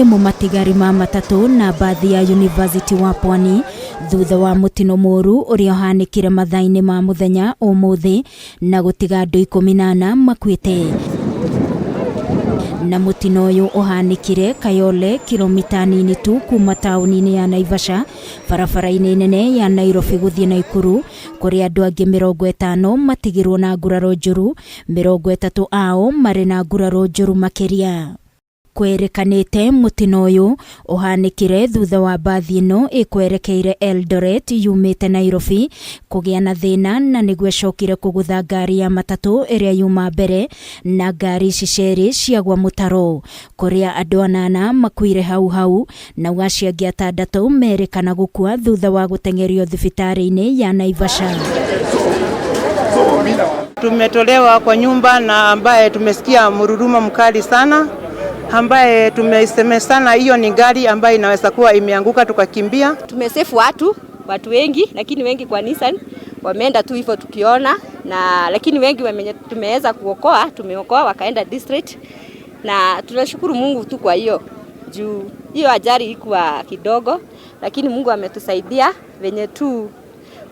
Nĩmo matigari ma matatũ na mbathi ya University wa Pwani thutha wa mũtino mũru ũrĩa ũhanĩkire mathaa-inĩ ma mũthenya ũmũthĩ na gũtiga andũ 14 makuĩte. Na mũtino ũyũ ũhanĩkire Kayole, kilomita nini tu kuma taũni-inĩ ya Naivasha, barabara-inĩ nene ya Nairobi gũthiĩ Naikuru, kũrĩa andũ angĩ 50 matigirwo na nguraro njũru, 30 ao marĩ na nguraro njũru makĩria. Kwĩrĩkanĩte mũtino ũyũ ũhanĩkire thutha wa mbathi ĩno ĩkwerekeire Eldoret yumĩte Nairobi kũgĩa na thĩna, na nĩguo ĩcokire kũgũtha ngari ya matatũ ĩrĩa yuma mbere, na ngari ici cierĩ ciagwa mũtaro, kũrĩa andũ 8 makuire hau hau, na acio angĩ 6 merĩkana gũkua thutha wa gũteng'erio thibitarĩ-inĩ ya Naivasha. Tumetolewa kwa nyumba na ambaye tumesikia mrurumo mkali sana, ambaye tumesemesana hiyo ni gari ambayo inaweza kuwa imeanguka, tukakimbia. Tumesave watu wengi, lakini wengi kwa Nissan wameenda tu hivyo tukiona, na lakini wengi tumeweza kuokoa, tumeokoa wakaenda district, na tunashukuru Mungu tu kwa hiyo juu hiyo ajali ilikuwa kidogo, lakini Mungu ametusaidia venye tu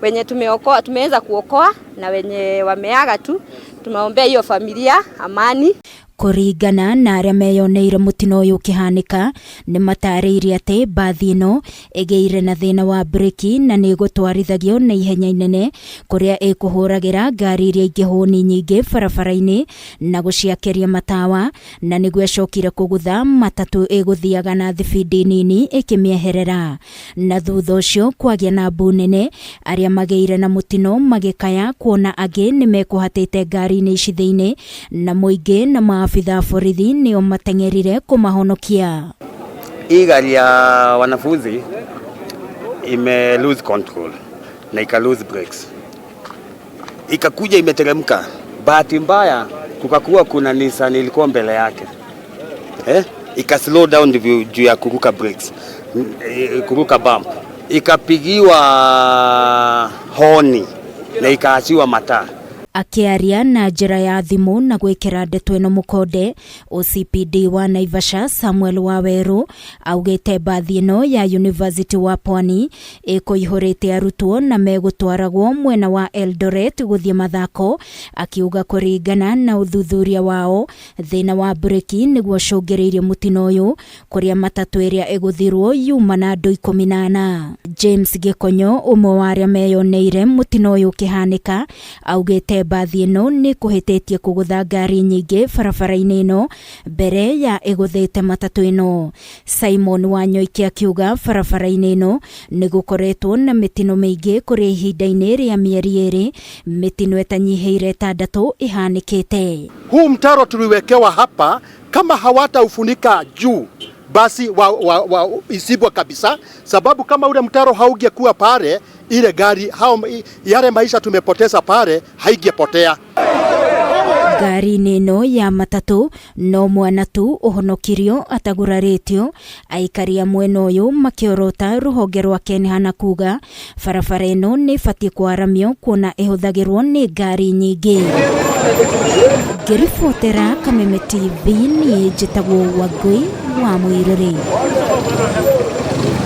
wenye tumeokoa, tumeweza kuokoa, na wenye wameaga tu tumeombea hiyo familia amani. Kũringana na arĩa meyoneire mũtino ũyũ ũkĩhanĩka, nĩ matarĩirie atĩ mbathi ĩno ĩgĩire na thĩna wa breki na nĩ ĩgũtwarithagio na ihenya inene, kũrĩa ĩkũhũragĩra ngari iria ingĩ hũni nyingĩ barabara-inĩ na gũciakĩria matawa, na nĩguo ĩcokire kũgũtha matatũ ĩgũthiaga na thibindi nini ĩkĩmĩeherera. Na thutha ũcio kwagĩa na mbu nene, arĩa magĩire na mũtino magĩkaya kuona angĩ nĩ mekũhatĩte ngari-inĩ ici thĩinĩ, na mũingĩ na maabitha borithi nĩo mateng'erire kũmahonokia. Hii gari ya wanafunzi ime lose control na ika lose brakes, ikakuja imeteremka. Bahati mbaya kukakuwa kuna Nissan ilikuwa mbele yake, ika slow down ndivyo juu ya kuruka brakes, kuruka bump, ikapigiwa honi na ikaachiwa mataa. Akĩaria na njĩra ya thimũ na gwĩkĩra ndeto ĩno mũkonde, OCPD wa Naivasha Samuel Waweru augĩte mbathi ĩno ya University wa Pwani ĩkũihũrĩte arutwo na megũtwaragwo mwena wa Eldoret gũthiĩ mathako, akiuga kũringana na ũthuthuria wao thĩna wa breki nĩguo ũcũngĩrĩirie mũtino ũyũ, kũrĩa matatũ ĩrĩa ĩgũthirwo yuma na andũ 14. James Gĩkonyo, ũmwe wa arĩa meyoneire mũtino ũyũ ũkĩhanĩka, augĩte mbathi ĩno nĩ kũhĩtĩtie kũgũtha ngari nyingĩ barabara-inĩ ĩno mbere ya ĩgũthĩte matatũ ĩno. Simon Wanyoike akiuga barabara-inĩ ĩno nĩ gũkoretwo na mĩtino mĩingĩ, kũrĩ ihinda-inĩ rĩa mĩeri 2 mĩtino ĩtanyihĩire 6 ĩhanĩkĩte. Huu mtaro tuliwekewa hapa, kama hawataufunika juu basi wa isibwa kabisa, sababu kama ule mtaro haungekuwa pale, ile gari hao, yale maisha tumepoteza pale haingepotea. Ngari-inĩ ĩno ya matatũ no mwana tu ũhonokirio atagurarĩtio. Aikari a mwena ũyũ makĩorota rũhonge rwa KENHA na kuga barabara ĩno nĩ ĩbatiĩ kwaramio kuona ĩhũthagĩrwo nĩ ngari nyingĩ. Ngĩribotera Kameme TV, niĩ njĩtagwo Wangũi wa Mũirũrĩ.